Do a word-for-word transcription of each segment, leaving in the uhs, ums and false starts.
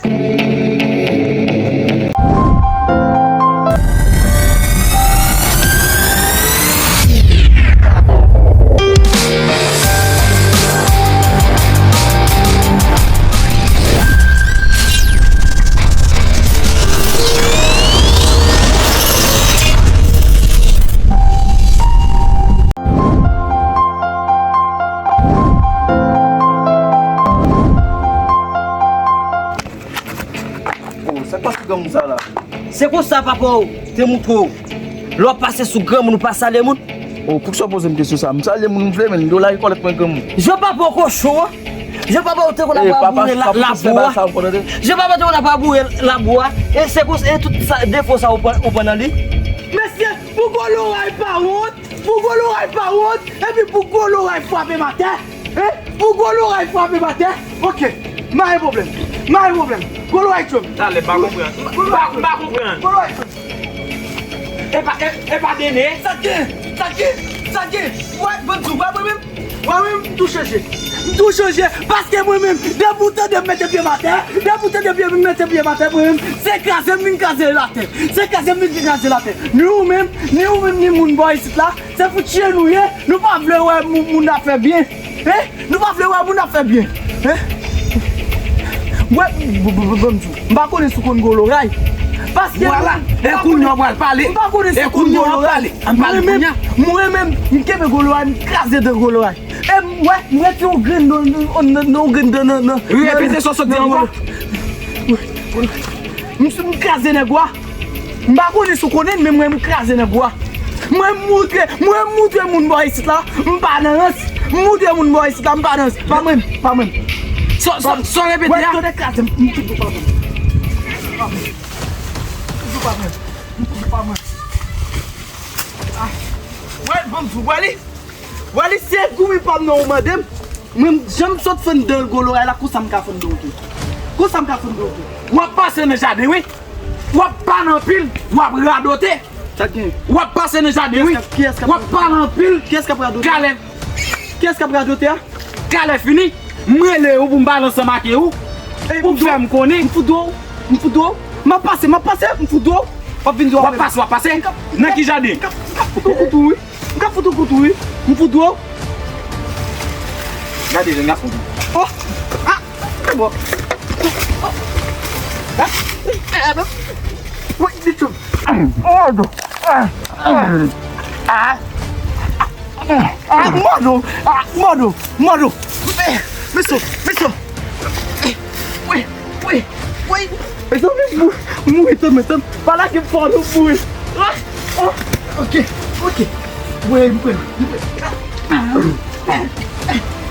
Oh, sa k pase granmoun sa la? Se konsa papa w te montre w. Lè w ap pase sou granmoun, ou pa salye moun? Oh, poukisa w poze m kesyon sa? M salye moun m vle, men yo la rekònèt mwen granmoun. Jan papa w kochon an, jan papa w te konn ap raboure labou a. Jan papa w te konn ap raboure labou a. E se konsa, e tout sa, defo sa ou pran, ou pran nan li. Mesye, pou gwo loray pa wont, pou gwo loray pa wont, epi pou gwo loray frape m atè. Hein? Pou gwo loray frape m atè. Ok. M pa gen pwoblèm. M pa gen pwoblèm. Gwo loray tchwè m. Talè, m pa konprann. M pa, m pa konprann. Gwo loray tchwè m. E pa, e, e pa Dene? Sa k gen? Sa k gen? Sa k gen? Wè, bann di w, wè mwen menm. Wè mwen menm, m tou chanje. M tou chanje. Paske mwen menm, depi w tande m mete pye m atè, depi w tande pye m mete pye m atè, mwen menm, se kraze m vin kraze l atè. Se kraze m vin kraze l atè. Ni ou menm, ni ou menm, ni moun bò isit la, se pou tiye nou ye. Nou pa vle wè moun, moun ap fè byen. Hein? Nou pa vle wè moun ap fè byen. Hein? Wè, m pa konnen si w konn gwo loray. Paske vwala, e kounye a w pral pale. M pa konnen si w konn gwo loray. Mwen menm, mwen menm, m kenbe gwo loray, m kraze dan gwo loray. E m wè, m retire yon grenn nan, nan, nan, nan yon grenn dan nan, nan. Repete sa w sot di ankò. M, m kraze nèg ou a. M pa konnen si w konnen l, men mwen, m kraze nèg ou a. Mwen, m moutre, mwen, m moutre moun bò isit la, m pa nan rans. M moutre moun bò isit la, m pa nan rans. Pa mwen, pa mwen. Sa, sa, sa w repete a? Wè, tande kraze m, m toujou pa mwen. Pa mwen. M toujou pa mwen. M toujou pa mwen. Ah. Wè, ban m di w, wè li. Wè li, se goumen pa m nan ou mande m. Mwen, jan m sot fann dan gwo loray la, konsa m ka fann dan w tou. Konsa m ka fann dan w tou. W ap pase nan jaden, wi. W ap pale anpil, w ap radote. Sa k gen? W ap pase nan jaden, wi. Kiyès k ap, kiyès k ap radote? W ap pale anpil. Kiyès k ap radote? Kiyès k ap radote a? Ka lè, ka lè fini, m rele ou pou m pale ansanm ak ou. Pou w fè m konnen. M fout dwo, m fout dwo. M ap pase, m ap pase, m fout dwo. W ap vin dwo. W ap pase, w ap pase? Nan ki jaden? M k ap, m k ap fout ou kout ou, wi. M k ap fout ou kout ou, wi. M fout dwo. Gade, jèn gason. Oh! Ah! Se bon. Oh! Ah! Eh, non. Wi, di tou. Oh, non. Ah! Ah! Ah, mòdo! Ah, mòdo! Mòdo! Eh, mesye, mesye! Eh, wi, wi, wi! Mesye, m mouri, tann mwen, tann. Pa lage m fò, nou mouri. Ah, oh, ok, ok. Wi, m pran, m pran.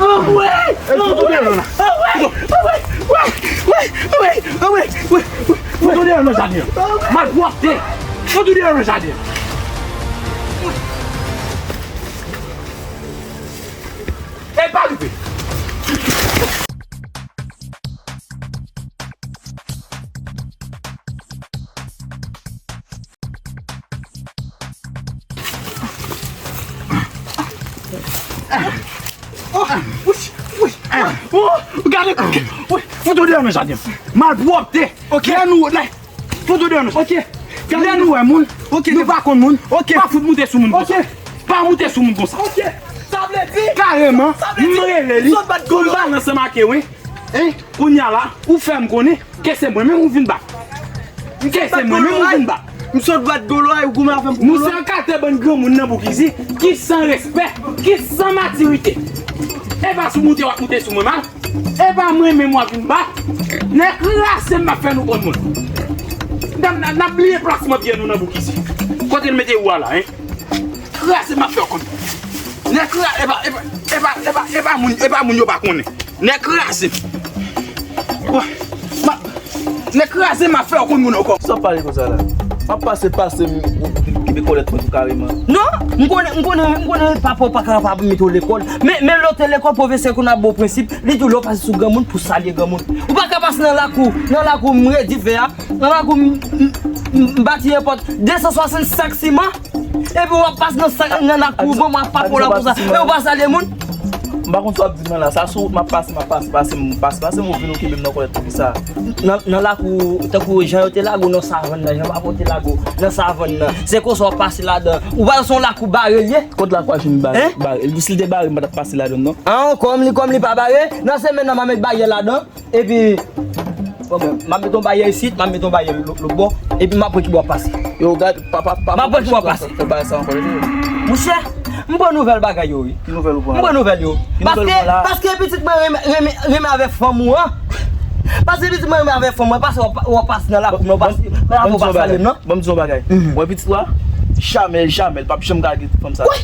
Oh, wi! Fout ou deyò la. Oh, wi! Oh, wi! Wi! Wi! Fout ou deyò nan jaden an. Malpwòpte! Fout ou deyò nan jaden an. E pa rive. Oh, wi, wi, oh, gade, wi, fout ou deyò nan jaden. Malpwòpte. Ok. Lè nou, lè, fout ou deyò nan jaden. Ok. Lè nou wè moun, nou pa konn moun, pa fout moute sou moun konsa. Ok. Pa moute sou moun konsa. Ok. Sa vle di, kareman, sa vle di, m rele li, m sot bat gwo loray, m pale ansanm ak ou, wi. Hein? Kounye a la, ou fè m konnen ke se mwen menm ou vin bat. Ke se mwen menm ou vin bat. M sot bat gwo loray, ou goumen avè m pou gwo loray. Nou se yon katè bann granmoun nan bouk isit, ki san respè, ki san matirite. E pa sou moute w ap moute sou mwen mal. E pa mwen menm w ap vin bat. Nèg kraze m ap fè nou konn moun. N ap, n ap, n ap bliye plasman pye nou nan bouk isit. Kote l mete ou a la, hein? Kraze m ap fè w konn. Nèg kra-, e pa, e pa, e pa, e pa, e pa moun, e pa moun yo pa konnen. Nèg kraze. Wè, m ap, nèg kraze m ap fè w konn moun ankò. Sa w pale konsa la? M ap pase, pase m, ou, ou vin kenbe kòlèt mwen tou kareman. Non, m konnen, m konnen, m konnen papa w pa kapab mete w lekòl. Men, men lè w te lekòl, pwofesè konn ap ba w prensip, li di w lè w pase sou granmoun pou w salye granmoun. Ou pa ka pase nan lakou, nan lakou m redi fè a, nan lakou m, m, m, m bati yon pòt de san swasannsenk siman. Epi w ap pase nan sa, nan lakou, bon, w ap pape w la konsa. E w pa salye moun? M pa konn sa w ap di m nan la. Sa sou wout m ap pase, m ap pase, pase, m pase, pase, m ou vin ou kenbe m nan kòlèt pou ki sa? Nan, nan lakou, tankou jan yo te lage w nan savann nan, jan papa w te lage w nan savann nan. Se konsa w ap pase ladan. Ou pa wè se yon lakou bare l ye? Kot lakou a fin bare? Hein? Bare. Li di si l te bare, m pa t ap pase ladan, non. Ah, kòm li, kòm li pa bare, nan semèn nan, m a met baryè ladan. Epi, bon, m ap met yon baryè isit, m ap met yon baryè lòt, lòt bò, epi m ap wè ki bò w ap pase. Yo, gad, papa, papa, m ap wè ki bò w ap pase. Fè bagay sa ankò, tande. Monchè, m pran nouvèl bagay yo, wi. Ki nouvèl ou pran? M pran nouvèl yo. Ki nouvèl ou pran la? Paske, paske pitit mwen renmen, renmen, renmen avèk fanm ou an. Paske pitit mwen renmen avèk fanm ou an, paske w ap, w ap pase nan lakou, w ap pase, w ap pase nan lakou, w ap pase nan lakou. Ban m di yon bagay. Ban m di yon bagay. Mhm. Ou wè pitit ou a? Jamè, jamè, l p ap janm ka gen fanm sa. Wè!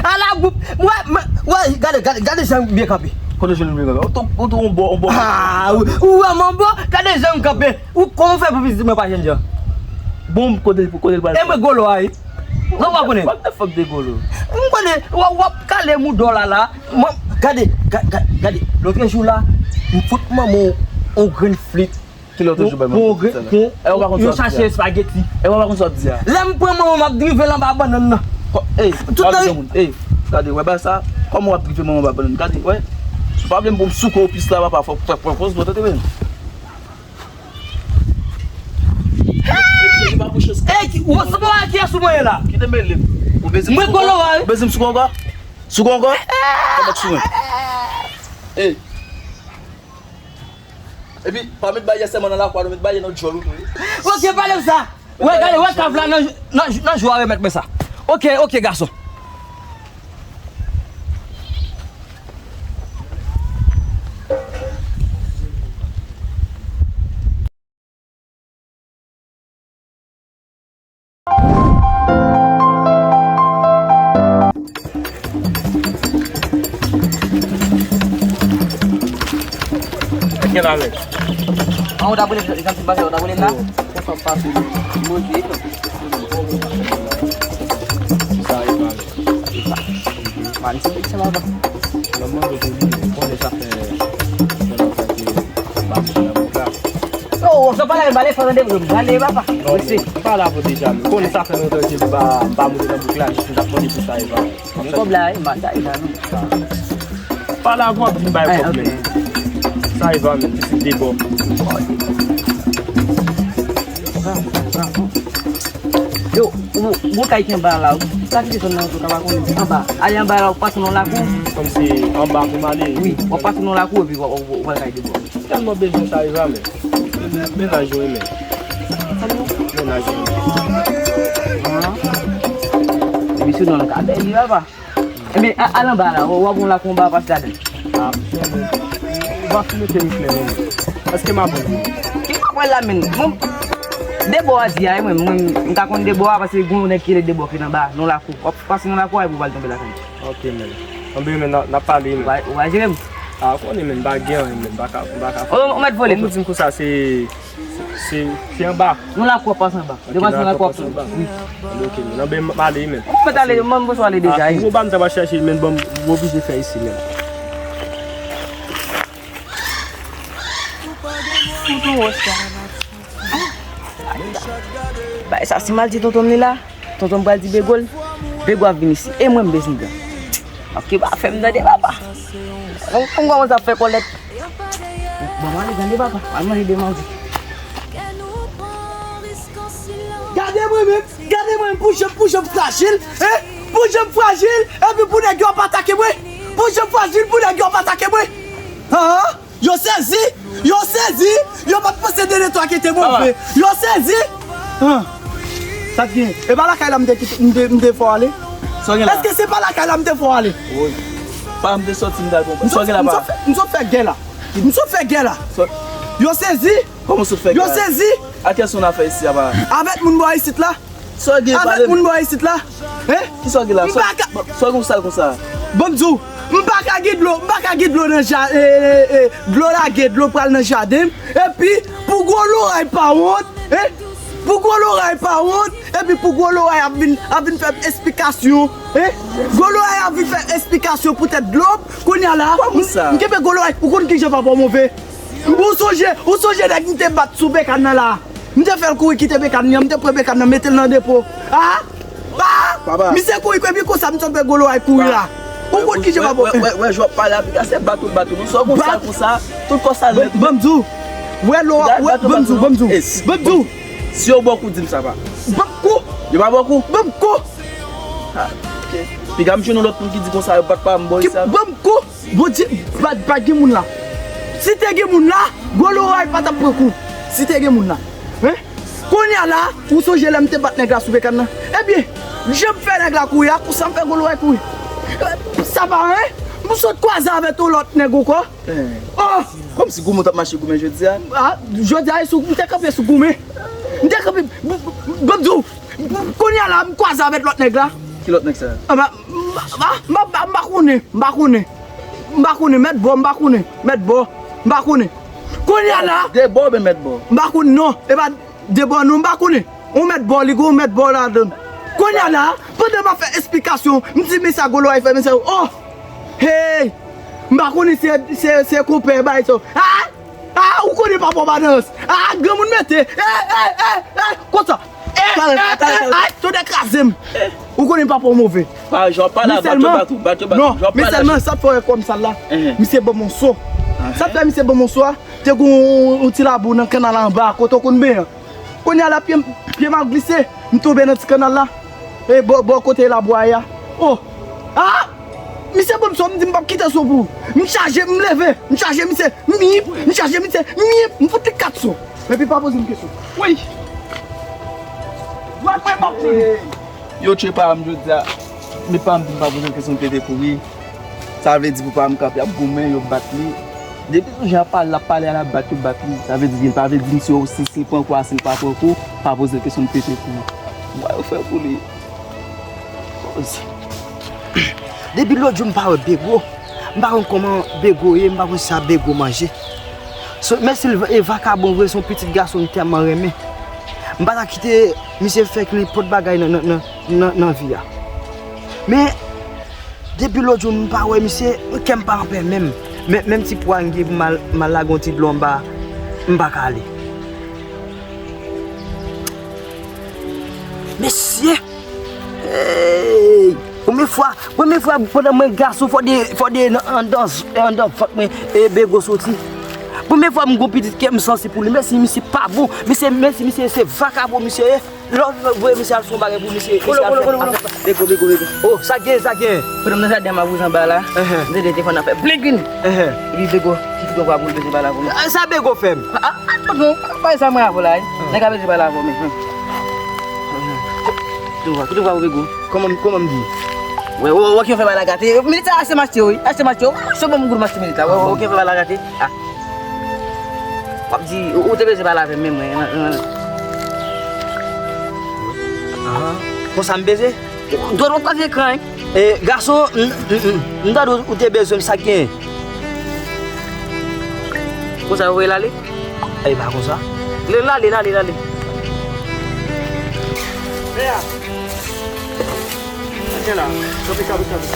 Ala gwoup, wè, wè, gade, gade, gade jan m byen kanpe. Kote w jwenn li menm? Ou tou, ou tou on bò, on bò. Ah, ou, ou wè m on bò, gade jan m kanpe. Ou, kòman w fè pou pitit mwen pa jènjan? Bon, kote, kote l pral? E mwen golo a, wi. Non, w pa konnen. What the fuck de golo? M konnen, w, w ap kale mouda w la, la. Mwen, gade, ga-, ga-, gade, lòt jou la, m fout manman w on grenn flit. Kilè w te jwe bay manman pitit sa la? Pou, pou, e w pa konn sa w ap di a? Yo chache espageti. E w pa konn sa w ap di a? Lè m pran manman m ap drive l anba bannann nan. Ey, tout gade yon moun. Ey, gade, wè bagay sa. Kòman w ap drive manman w anba bannann? Gade, wè. Ou pa vle m pou m souke w pis la, papa, fòk, fòk, fòk, fòk, fòk, fòk, Ey, ki, ou sanble a kiyès ou mwen ye la? Kite mele m. Ou bezwen m souke w ankò? Ou bezwen m souke w ankò? Souke w ankò? Kòman sou mwen? Ey. Epi, pa met baryè sèlman nan lakou a, nou met baryè nan djòl ou tou, wi. Ok, pale m sa. Wè, gade, wè kav la nan, nan, nan jou a remèt mwen sa. Ok, ok, gason. Gen la, men. An, ou ta boule, jan ti bagay, ou ta boule la? Konsa pase, manje. Sa e pa, men. Man, se, se la, pa. Nan manje pou li, konnen sa fè, konnen sa fè, ba, nan bouk la. Yo, w ap pale avè l, pale fò tande, pale, papa. Non, mesi. M pa la pou deja, men. Konnen sa fè lontan ke m pa, m pa moute nan bouk la, jis m t ap mande pou sa, e pa. Gen kòb la, wi, m pa sa, e pa, non. Pale avè w, ap vin bay kòb, men. Sa, e pa, men, pitit de bò. Yo, ou, ou kay ki anba la, ou ka kite zòn nan, ou ka pa konnen. Anba, ale anba la, ou pase nan lakou. Kòmsi anba pou m ale? Wi, w ap pase nan lakou, epi w, w, w, w al kay de bò. M tèlman bezwen sa rive a, men. Mennaj yo renmen. Mennaj yo renmen. Ah. Emisyon nan ka bèl, wi, papa. Ebyen, a, al anba la, w, w ap wè yon lakou anba, pase ladan. Ah, monchè, men. Ou pa fin mete m klè, non. Èske m ap wè l? Ki m ap wè l la, men? Mwen, de bò a di a, mwen, mwen, m ka konn de bò a, paske gen yon nèg ki rele de bò ki nan anba, nan lakou. W ap pase nan lakou a, epi w pral tonbe lakay. Ok, men. Anben, men, n a, n a pale, men. Ou va, ou va jere m? Ah, ou konnen, men, m pa gen anyen, men, m pa ka, m pa ka fè. Ou, ou mèt vole tou. Ou di m konsa, se, se, se anba. Nou lakou ap pase anba. Ok, devan nou lakou ap pase anba. Wi. Ok, men, anben, m ale, men. Ou mèt ale, mwen, m bezwen ale deja, wi. Ou ba m tan pa chache, men, bon, m oblije fè isi, men. Tonton Wòch la. Bay sa, si m al di tonton m li la, tonton m pral di Bego l, Bego ap vin isi. E mwen m bezwen dan. Paske pa fè m tande papa. Mwen, mwen kòmanse ap fè kòlèt. Bon, mwen ale tande papa. Al manje de manje. Gade mwen menm, gade mwen menm, pou jan, pou jan m frajil, hein? Pou jan m frajil, epi pou nèg yo ap atake mwen. Pou jan m frajil, pou nèg yo ap atake mwen. Ah, ah. Yo sezi! Yo sezi! Yo pa t panse de netwaye te move. Yo sezi! Ah. Sa k gen? E pa lakay la m te kite, m te, m te fè w ale? Sa w gen la? Èske se pa lakay la m te fè w ale? Wi. Pa m te sòti, m t al pran. Sa w gen la, pa? M sot fè, m sot fè gè la. M sot fè gè la. Yo sezi! Kòman w sot fè gè la? Yo sezi! A kiyès ou nan afè isi a, pa? Avèk moun bò isit la. Sa w gen, pale m. Avèk moun bò isit la. Hein? Kisa w gen la? M pa ka. Sa w gen sal konsa? Bon, m di w, m pa ka gen dlo, m pa ka gen dlo nan ja-, e, e, e, dlo lage, dlo pral nan jaden m. Epi, pou gwo loray pa wont, hein? Pou gwo loray pa wont, epi pou gwo loray ap vin, ap vin fè m esplikasyon, hein? Gwo loray ap vin fè m esplikasyon poutèt dlo m, kounye a la, m, m kenbe gwo loray, ou konn kijan papa w move? Ou sonje, ou sonje nèg m te bat sou bekàn nan la? M te fè l kouri kite bekàn nan, m te pran bekàn nan, mete l nan depo. Ah! Ah! Papa. Misye kouri, epi konsa, m sanble gwo loray kouri la. Ou konn ki jan m ap wè, wè, wè, wè, jan w ap pale a, piga se bat ou bat ou. Non, sa w konn sa, konn sa, tout kò sa nèt. Ban m di w. Wè, lò, wè, ban m di w, ban m di w. Ban m di w. Si yo ba w kou, di m sa va. Ban m kou. Yo pa ba w kou? Ban m kou. Ah, ok. Piga m jwenn yon lòt moun ki di konsa, yo bat pa m bò isi a. Ban m kou. Bondye, pa, pa gen moun la. Si te gen moun la, gwo loray pa t ap pran kou. Si te gen moun la. Hein? Kounye a la, ou sonje lè m te bat nèg la sou pekàn nan? Ebyen, jan m fè nèg la kouri a, konsa m fè gwo loray kouri. Sa pa anyen? M sot kwaze avèk yon lòt nèg ankò. Oh! Kòmsi goumen w t ap mache goumen jodi a? Ah, jodi a, e sou, m te kanpe sou goumen. M te kanpe, b-, b-, ban m di w, kounye a la, m kwaze avèk lòt nèg la. Ki lòt nèg sa? Ah, m, m, m, m pa konnen, m pa konnen. M pa konnen, mèt bò, m pa konnen. Mèt bò, m pa konnen. Kounye a la. De bò oubyen mèt bò? M pa konnen, non. E pa de bò, non, m pa konnen. Yon mèt bò, li gen yon mèt bò ladan l. Kounye a la, pandan m ap fè esplikasyon, m di, men sa gwo loray fè, men sa, oh! Hey! M pa konnen se, se, se konpè bay sa. Ah! Ah, ou konnen papa w pa nan rans. Ah, granmoun mete. Eh, eh, eh, eh, konsa. Eh, eh, eh, ay, tonnè kraze m. Ou konnen papa w move. Pa, jan w pale a, bat yo, bat ou, bat yo, bat ou. Non, men sèlman, sa k fè w wè kò m sal la. Misye ban m yon so. Sa k fè misye ban m yon so a, te gen yon, yon ti labou nan kannal anba, kote w konn benyen an. Kounye a la, pye m, pye m ap glise, m tonbe nan ti kannal la. E bò, bò kote labou a ye a. Oh! Ah! Misye ban m so, m di m p ap kite so pou ou. M chaje, m leve, m chaje misye, m yip, m chaje misye, m yip, m fout li kat so. Epi pa poze m kesyon. Woy! Wè mwen m ap tounen. Yo tchwe pa m jodi a. Men pa m di m pa poze l kesyon, m pete kouri. Sa vle di pou pa m kanpe ap goumen, yo bat li. Depi sou jan ap pale, l ap pale a, l ap bat, yo bat li. Sa vle di, li pa vle di misye osi, si l pran kou a, si l pa pran kou, pa poze l kesyon, l pete kouri. Mwen yo fè pou li. Koz. Depi lòt jou, m pa wè Bego. M pa konn kòman Bego ye, m pa konn sa Bego manje. So, men si l e vakabon vre, se yon pitit gason m tèlman renmen. M pa ta kite misye fè nenpòt bagay nan, nan, nan, nan, nan vi a. Men, depi lòt jou m pa wè misye, kè m pa anpè menm. Men, menm ti pwa m gen pou m al, m al lage yon ti dlo anba, m pa ka ale. Mesye! Hey! Premye fwa, premye fwa pandan mwen gason, fò de, fò de nan, anndan, anndan vant mwen, e Bego soti. Premye fwa m gon pitit kè m sanse pou li. Mèsi, misye pa bon. Misye, mèsi, misye se vakabon, misye ye. Lè w voye misye al fè yon bagay pou misye, misye al fè. Bego, Bego, Bego. Oh, sa gen, sa gen. Pandan m nan jaden an, m ap wouz anba la. M tande telefòn nan fè bling, bling. Epi Bego, ki kote w pa pou l bezwen pale avè w, non? Ah, sa Bego fè m? Ah, ah, tonton, pa sa mwen avè w la, wi. Nèg la bezwen pale avè w, men. Kite w pa, kite w pa pou Bego. Kòman, kòman m di? Wè, wè, wè, ki yo fè bagay la gate. Minit sa, achte m achte, wi. Achte m achte, wi. Se bon, m gout m achte minit la. Wè, wè, wè, ki yo fè bagay la gate. Ah. W ap di, ou, ou te bezwen pale avè m, men mwen, mwen, mwen. Konsa m bezwen? Dwèt w ap kraze ekran, wi. E, gason, m, m, m, m tande ou te bezwen m, sa k genyen? Konsa yo voye l ale? E pa konsa. L ale, l ale, l ale. Pè a. Sa k gen la? Kanpe, kanpe, kanpe.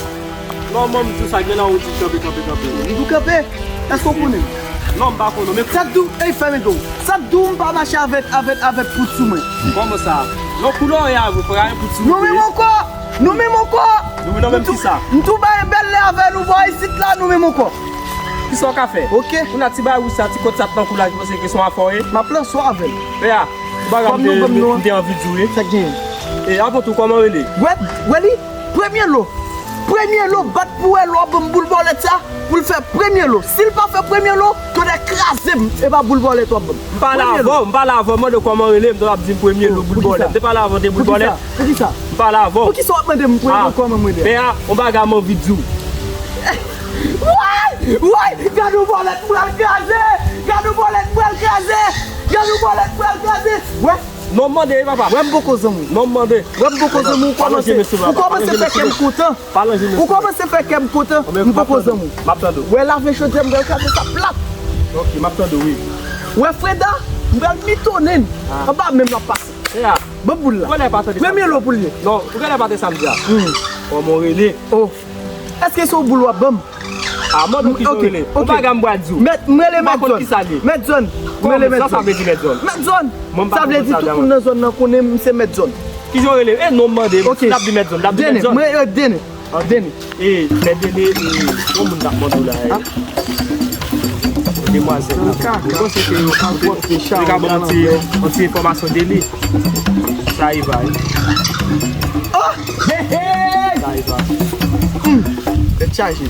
Non, man, m di w sa k gen la, ou di kanpe, kanpe, kanpe. M di w kanpe? Èske w konnen? Non, m pa konnen, men sa k di w, ey, fèmen do w. Sa k di w m pa mache avèk, avèk, avèk poud sou mwen? Kòman sa? Non, koulè w ye a, vre, frè, gen poud sou ou. Nou menm ankò! Nou menm ankò! Nou menm kisa? M tou bay bèl lè avè nou bò isit la, nou menm ankò. Kisa w ka fè? Ok. Ou nan ti bagay wouj sa, ti kòd sa t nan kou la, ki panse ke se yon afè w ye? M ap lanse w avè l. Pè a, ou pa m te anvi di w, wi. Sa k genyen? E avan tou, kòman w rele? Wè, wè li, premye lo. Premye lo, bat pou wè lè w ap ban m boul bòlèt sa, pou l fè premye lo. Si l pa fè premye lo, tonnè kraze m, e pa boul bòlèt w ap ban m. M pale avè w, m pale avè w, mande w kòman w rele, m t ap di m premye lo, boul bòlèt. M te pale avè w de boul bòlèt. Poukisa? Poukisa? M pale avè w. Poukisa w ap mande m premye lo kòman m rele? Pè a, yon bagay m anvi di w. Woy! Woy! Gade yon bòlèt m pral kraze! Gade yon bòlèt m pral kraze! Gade yon bòlèt m pral kraze! Wè! Non, m mande, wi, papa. Wè m poko zanmi w. Non, m mande. Wè m poko zanmi w, ou kòmanse, ou kòmanse fè kè m kontan. Ou kòmanse fè kè m kontan, m poko zanmi w. M ap tande w. Wè lave chodyè m pral kraze sa plat. Ok, m ap tande w, wi. Wè Freda, m pral mitonnen l. Anba men m l ap pase. Ban m boul la. Premye lo pou l ye. Non, ou genlè pa tande sa m di a. Kòman w rele? Oh. Èske se yon boul w ap ban m? Ah, mande w kijan w rele. Yon bagay m pral di w. Mèt, m rele Mèt Zòn. Mèt Zòn. M rele Mèt Zòn. Kòman sa, sa vle di Mèt Zòn? Mèt Zòn. Sa vle di tout moun nan zòn nan konnen m se Mèt Zòn. Kijan w rele? E non, m mande. Ok. L ap di Mèt Zòn, l ap di Mèt Zòn. Dene, m rele Dene. An Deni. E, men Deni, e, yon moun k ap mande w la, e. Demwazèl la. Mwen panse ke yo ka ba w ti, yon ti enfòmasyon de li. Sa Eva, wi. Oh! Hey, hey! Sa Eva. Hmm. Tèt chaje.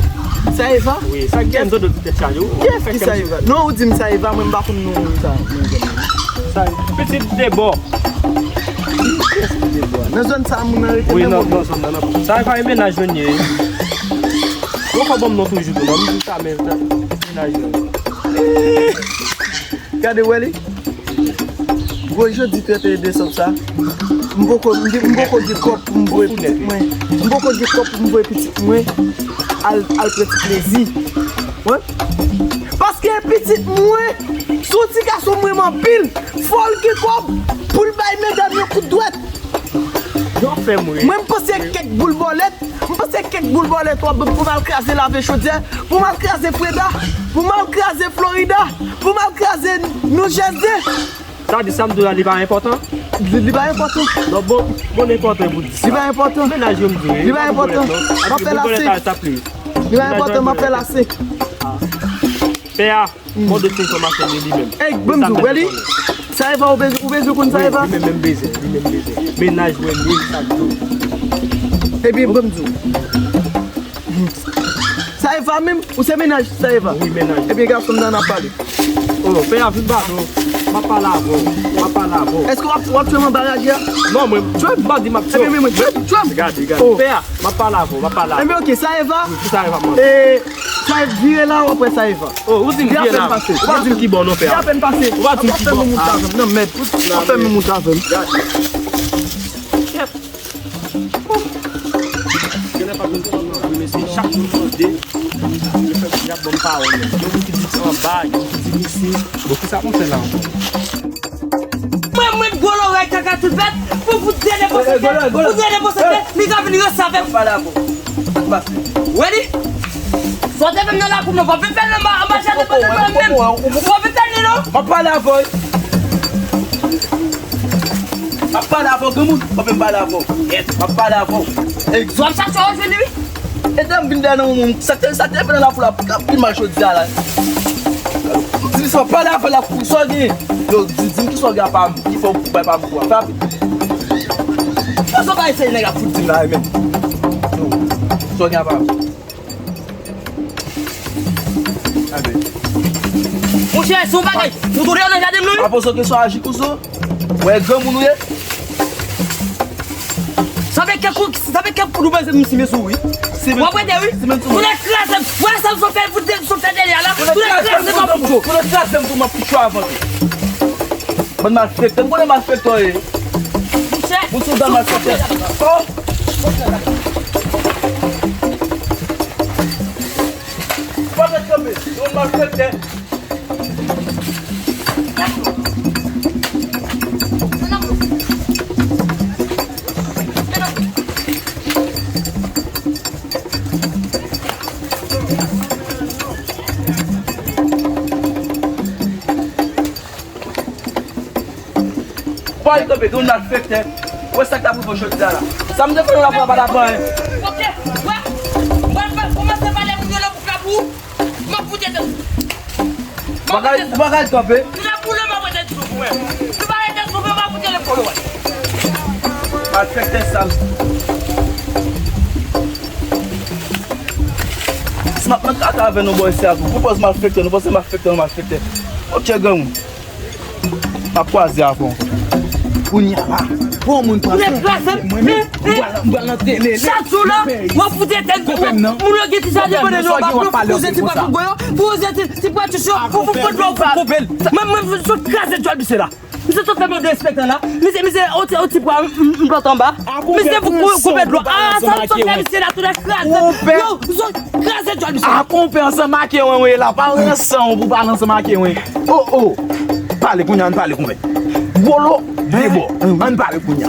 Sa Eva? Wi, sa gen zòt tèt chaje. Kiyès ki sa Eva? Non, ou di m sa Eva, mwen m pa konn non moun sa. Sa pitit Debò. Nan zòn sa moun nan rete nan Bòdè. Sa Eva e mennaj mwen ye. Ou ankò ban m non toujou tou, non, m di sa, men mennaj mwen. Gade, wè li. Gwo jodi trannteyen desanm sa, m poko, m poko gen kòb pou m voye pitit mwen. M poko gen kòb pou m voye pitit mwen al, al pran ti plezi. Wè. Paske pitit mwen, se yon ti gason m renmen anpil. Fò l gen kòb pou l bay medam yo kout dwèt. Yo fè m ri. Mwen, m panse kèk boul bòlèt, m panse kèk boul bòlèt w ap ban m pou m al kraze lave chodyè, pou m al kraze Freda, pou m al kraze Florida, pou m al kraze New Jersey. Sa di sa m di w la, li pa enpòtan? Li, li pa enpòtan. Non, bon, bon enpòtan pou di sa. Li pa enpòtan. Mennaj yo m di w, li pa enpòtan. M ap fè l ase. Li pa enpòtan, m ap fè l ase. Pè a. Bon, de ti enfòmasyon de li menm. Ey, ban m di w, wè li? Sa Eva, ou bezwen, ou bezwen konn sa Eva? Wi, li menm, menm bezwen, li menm bezwen. Mennaj mwen, li sa tou. Ebyen, ban m di w. Sa Eva menm? Ou se mennaj sa Eva? Wi, mennaj. Ebyen, gason m nan ap pale. Oh, pè a vin ba non. M ap pale avè w. M ap pale avè w. Èske w ap, w ap tchwe m anba raje a? Non, mwen, tchwe m pa di m ap tchwe w. Ebyen, mwen, tchwe m, tchwe m. Gade, gade. Oh. Pè a, m ap pale avè w, m ap pale avè w. Ebyen, ok, sa Eva? Wi, ki sa Eva, mwen? E, sa Eva, vire la, w ap wè sa Eva. Oh, ou di m vire la. Ou pa di m ki bò non, pè a. Li apèn pase. Ou pa di m ki bò. Ou ap fè moun moute avè m. Non, mèd. Ou ap fè moun moute avè m. Gade. Genlè pa vin konn nan wi, mesye, chak moun mande, yo fè, y ap ban m pawòl. Gen moun ki di anba, gen moun ki di isi. Bon, kisa pou m fè la ankò? Mwen, mwen, gwo lòrèy kaka tout fèt, pou, pou drene posete, pou drene posete, li ka vin ranse avè m. Pale avè w. Sa k pase? Wè li? Sa w te fè m nan lakou m nan, w ap vin fè l anba, anba jaden pandan mwen menm. W ap vin fè l li non. M ap pale avè w. M ap pale avè w, granmoun. W ap vin pale avè w. Yès, m ap pale avè w. Egzanp. W ap chache w jwenn li, wi. Etan m vin dèyè nan moun, sa te, sa te fè nan lakou la, pi mal jodi a la. Di m sa, pale avè l la, sa w gen. Yo, di, di m ki sa w gen apa m, ki fè w bay pa m kou a. Fè rapid. Sa w bay se nèg ap fout di m la, menm. Yo, sa w gen apa m. Gade. Monchè, se yon bagay. Ou tonbe nan jaden m nan, wi. Apa w ke sa aji konsa? Wè, granmoun ou ye. Sa fè kèk kou, sa fè kèk kou nou bezwen misye sou, wi. W ap rete, wi. Tou lè kraze m. Wè sa m sot fè, fout de, sot fè dèyè la. Tou lè kraze m ap fout yo. Tou lè kraze m tou, m ap fout yo avan tou. Bann malfektè, m konnen malfektè w ye. Monchè. Ou sou dan malfektè. Oh. Pa mèt kanpe, yon malfektè. Pale kanpe, gen yon malfektè. Wè sa k t ap rive w jodi a la. Sa m te fè nan lakou la pa t ap anyen. Ok, wè. Wè, wè, kòmanse pale moun yo nan bouk la pou ou. M ap fout tèt ou. Ou pa ka, ou pa ka kanpe. Nou ap boule, m ap rete sou mwen. Nou pa rete sou mwen, m ap fout telefòn ou. Malfektè sal. Si m ap nan kaka avè nou bò isi a tou. Pou pòz malfektè, nou panse malfektè, nou malfektè. Ok, granmoun. M ap kwaze avè w ankò. Kounye a la, pou yon moun pran swen mwen menm, m pral, m pral antrene li. Chak jou la, w ap fout tèt moun yo gen ti jaden pandan nou, w ap poze ti pwa pou gwo yo, poze ti, ti pwa tchouch yo, pou, pou, pou dlo pou koupe l. Mwen, mwen, m sot kraze djòl misye la. Misye sot fè m derespektan la. Misye, misye, yon ti, yon ti pwa, m, m, m plante anba. Misye pou koupe dlo. Ah, sa m sot fè misye la, tou lè kraze. Yo, m sot kraze djòl misye. A konpè ansanm ak mwen, wi, la, pa ransan w pou pale ansanm ak mwen. Oh, oh. Pale, kounye a, ann pale, konpè. Bolo, de bò. Ann pale, kounye a.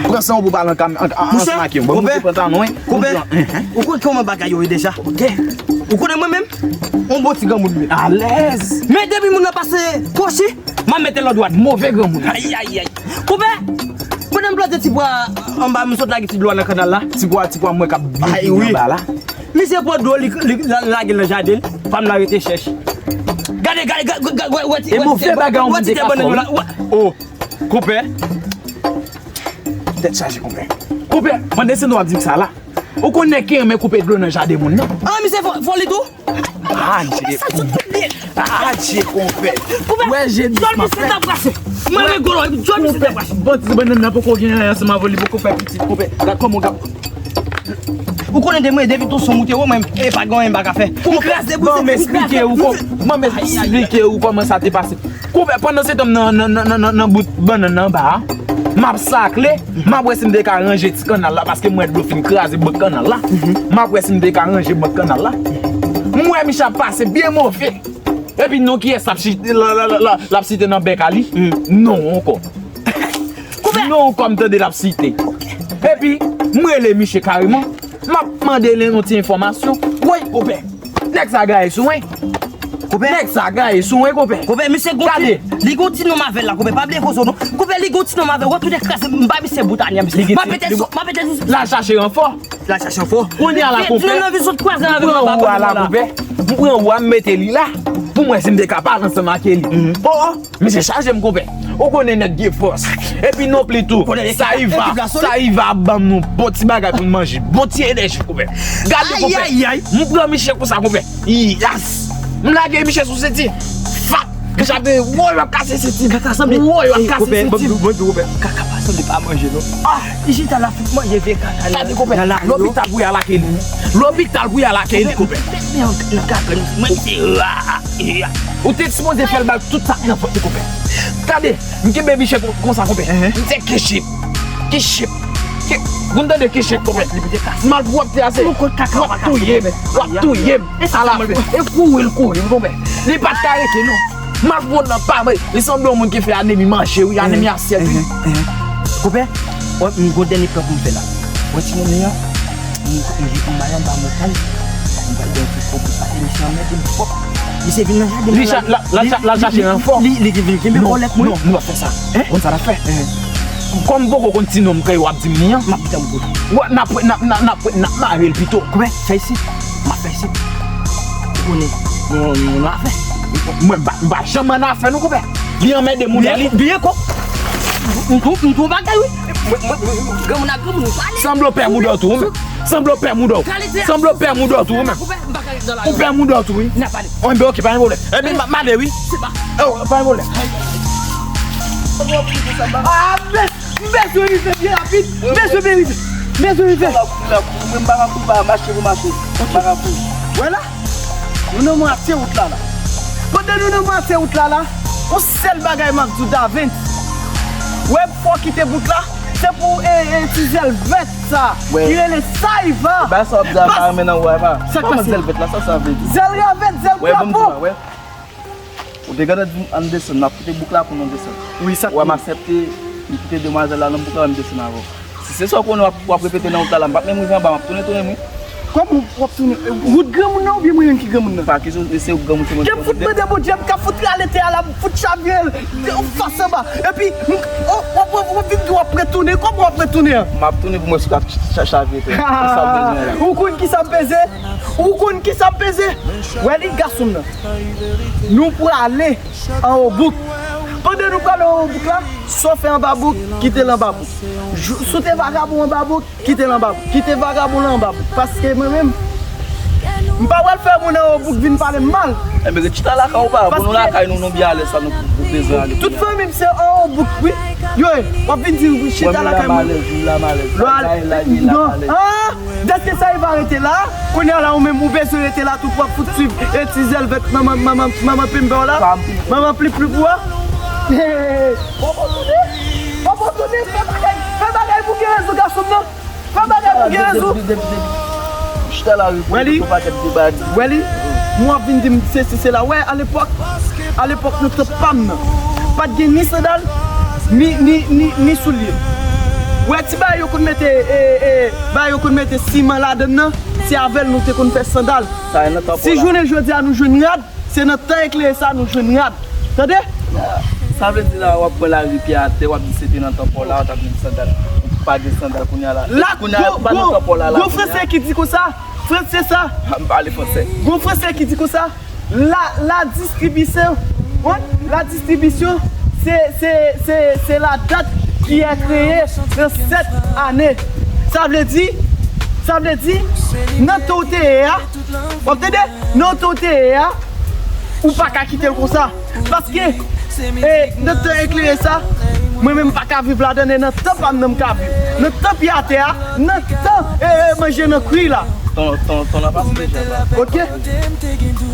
Pran san w pou pale an, an, an, ansanm ak mwen. Bon, mwen pran tan, non, wi. Konpè, ou konn kòman bagay yo ye deja? Ou konnen mwen menm? On bon ti granmoun, wi. Alèz. Men depi moun nan pase kwochi, m ap mete l an dwat. Move granmoun. Ayayay. Konpè, M plante ti pwa anba, m sot lage ti dlo a nan kanal la. Ti pwa, ti pwa mwen k ap byen anba la. Misye pran dlo, li, li la- lage l nan jaden l. Fanm nan rete chèch. Gade, gade, gade, gade, wè ti, e wè move bagay yon moun te ka fè wi. Oh, konpè. Tèt chaje, konpè. Konpè, pandan se nou ap di m sa la. Ou konn nèg ki renmen koupe dlo nan jaden moun nan? Ah, misye fò, fò li tou? Adje, konpè. Adje, konpè. Wè je di misye t ap krache. Mwen rigolo, jòl misye t ap krache. Bon, ti bannann nan poko gen anyen ansanm avè li, poko fè pitit, konpè. Gad kòman w gad. Ou konnen de mwen, depi tou son moute wo, mwen, e pa gen anyen m pa ka fè. M kraze bouzen, m kraze. Ban m esplike ou kò-, ban m esplike ou kòman sa te pase. Konpè, pandan se tan m nan, nan, nan, nan, nan, nan bout bannann nan anba a, m ap sakle, m ap wè si m te ka ranje ti kannal la, paske m wè dlo fin kraze bout kannal la. M ap wè si m te ka ranje bout kannal la. M wè Micha ap pase byen move. Epi non kiyès l ap si-, la, la, la, la, l ap site nan bèk a li? Non ankò. Non ankò m tande l ap site. Epi, m rele misye kareman. M ap mande l yon ti enfòmasyon. Woy, konpè. Nèg sa gaye sou mwen. Konpè. Nèg sa gaye sou mwen, konpè. Konpè, misye gon ti, li gon ti nonm avè l la, konpè. Pa bliye koze w non. Konpè, li gon ti nonm avè l. Wè tout ekrase, m bay misye bout ane a, misye. M ap pete sou, m ap pete sou. L al chache ranfò. L al chache ranfò. Kounye a la, konpè. M pran ou a la, konpè. M pran ou a, m mete li la. Pou m wè si m te ka pale ansanm ak li. Oh, oh. Misye chaje m, konpè. Ou konnen nèg gen fòs. Epi non pli tou, Sayiva, Sayiva ap ban m nou bon ti bagay pou n manje. Bon ti enèji, konpè. Gade, konpè. M pran misye konsa, konpè. Yas. M lage misye sou senti. Fap. Misye ap de, woy, w ap kase senti. Kaka sanble. Woy, w ap kase senti. Kaka pa sanble pa manje, non. Ah, isi ta la fout manje vye kaka nan lari yo. Lopital pou y al ak li. Lopital pou y al ak li, konpè. Tèt mwen nan kaka, mwen se ra. Ou te sipoze fè l bay tout sa k nan vant li, konpè. Gade, m kenbe misye kon-, konsa, konpè. M di kichip. Kichip. Ki-, ou tande kichip, konpè. M al pwòpte a se. W ap touye m. W ap touye m. Ala fè. E kouri l kouri m, konpè. Li pa t ka rete, non. M al pran nan pa mwen. Li sanble yon moun ki fè anemi manje, wi. Anemi asyèt, wi. Konpè, wè, m gon dènye plan pou m fè la. Wè ti moun li an? M, m, m al anba montagne. M pral gen ti fò pou sa. E misye anmède m fò. Misye vin nan jaden mwen la. Li cha-, la, la, li, cha-, la li, chache li, ranfò. Li, li, li vin kenbe kòlèt mwen. Non, non, nou pa fè sa. Hein? Konn sa n ap fè? Hein. Kòm m poko konn ti nonm ke w ap di m li an. M ap tann pou li. Wè, n ap, n ap, n ap, n ap, n ap mare l pito. Kouwè, fè isit. M ap fè isit. Ou konnen, nou, nou, nou afè. Mwen, m pa, m pa janm an afè, non, konpè. Li anmède moun li. Byen, byen, kò. M tou, m tou bagay, wi. Mwen, mwen, mwen, granmoun ak granmoun, ou pale. Sanble w pè mouda w tou, ou menm. Sanble w pè mouda w. Sanble w pè mouda w tou, ou menm. Ou pè mouda w tou, wi. N ap pale. Enben, ok, pa gen pwoblèm. Enben, m ap male, wi. Se pa. Oh, pa gen pwoblèm. Ah, men, m bezwen rive byen rapid. M bezwen byen rive. M bezwen rive. Mwen, m pa ka kouri, pa mache pou mache. M pa ka kouri. Wè la. Nou nan mwatye wout la la. Pandan nou nan mwatye wout la la, yon sèl bagay m ap di w, Davens. Wè, fò w kite bouk la, se pou, e, e, ti zèl vèt sa, ki rele Sayiva. Bagay sa w ap di a pa renmen nan wè pa. Sa k pase? Kòman zèl vèt la, sa sa vle di? Zèl rèvèt, zèl krapo. Ou te gentan di m ann desann, n ap kite bouk la pou nou desann. Wi, sa k. Wè, m aksepte, m kite demwazèl la nan bouk la, m desann avè w. Si se sa w konnen w ap, w ap repete nan wout la, la, m p ap menm rive anba, m ap tounen, tounen, wi. Kòman w ap tounen? Wout granmoun nan oubyen mwen menm ki granmoun nan? Pa kesyon, se wout granmoun, se mwen ki granmoun. Jan fout mande Bondye, m ka fout rale tè a la, m fout chavire l fas anba. Epi, m, w, w, w, w ap vin di w ap retounen, kòman w ap retounen an? M ap tounen pou m wè si w ka cha-, chavire tè a. Se sa m bezwen la. Ou konn kisa m peze? Ou konn kisa m peze? Wè li gason m nan. Nou prale anwo bouk. Pandan nou prale anwo bouk la, sa w fè anba bouk, kite l anba bouk. Jou, si w te vagabon anba bouk, kite l anba bouk. Kite vagabon lan anba bouk. Paske mwen menm, m pa pral fè moun anwo bouk vin pale m mal. Enben, ret chita lakay ou pa, pou nou lakay nou, nou byen alèz sa nou, nou bezwen ale. Tout fanmi m se anwo bouk, wi. Yo, w ap vin di chita lakay mwen. Lò al, non. Ah! Dèske Sayiva rete la, kounye a la ou menm ou bezwen rete la tou, w ap fout swiv e ti zèl vèt manman, manman, manman plim pa w la, manman plim plim pou w a. Papa tounen, papa tounen, fè bagay, fè bagay pou gen rezon gason m nan, fè bagay pou gen rezon. Wè li, wè li, mwen ap vin di m sesi sela, wè alepòk, alepòk nan tan pa m nan, pa t gen ni sandal, ni, ni, ni, ni soulye. Wè ti bagay yo konn mete, e, e, bagay yo konn mete siman ladann nan, se avè l nou te konn fè sandal. Si jounen jodi a nou jwenn rad, se nan tan eklere sa nou jwenn rad. Tande? Sa vle di la, w ap pran lari pye atè, w ap di se te nan tan pa w la, w t ap met sandal. Ou pa gen sandal kounye a la. La, kounye a, ou pa nan tan pa w la, la, kounye a. Gon franse ki di konsa. Franse sa. M pale franse. Gon franse ki di konsa. La, la distribisyon, wi, la distribisyon, se, se, se, se la date qui est créée dans cette année. Sa vle di, sa vle di, nan tan w te ye a, w ap tande, nan tan w te ye a, ou pa ka kite l konsa. Paske, e, nan tan eklere sa, mwen menm m pa ka viv ladan, e nan tan pa m nan m ka viv. Nan tan pye atè a, nan tan, e, e, manje nan kri la. Ton, ton, ton nan pase deja, papa. Ok.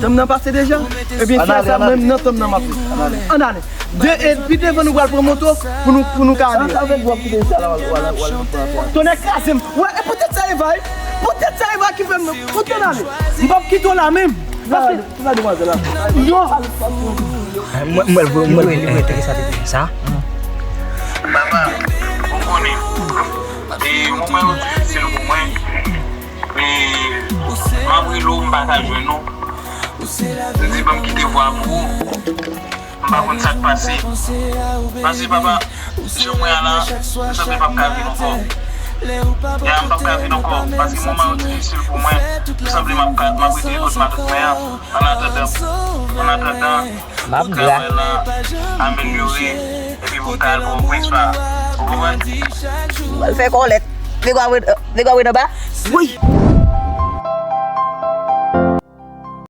Tan m nan pase deja? Ebyen, frè sa, mwen menm nan tan m nan m ap viv. Ann ale. De, epi devan nou pral pran moto pou nou, pou nou ka ale. Sa, sa vle di w ap kite sa la, w al, w al, w al pran pye atè a. Tonnè kraze m. Wè, e poutèt sa Eva, wi. Poutèt sa Eva ki fè m fout ann ale. M p ap kite w la menm. Paske Kisa demwazèl la? Yo! Mwen, mwen, mwen, mwen, mwen, sa te sa. Papa, ou konnen, e, moman yo difisil pou mwen. E, m ap rele w, m pa ka jwenn ou. M di, ban m kite vwa pou ou. M pa konn sa k pase. Paske, papa, jan mwen a la, m sanble m p ap ka viv ankò. Ya, m p ap ka viv ankò, paske moman yo difisil pou mwen. M sanble m ap ka, m ap rete kot matant mwen an. Annatandan, annatandan, pou travay la amelyore, epi pou ka al pran yon prenspa. Ou konprann? Ou pral fè kòlèt. Nèg w ap, nèg w ap anba? Wi!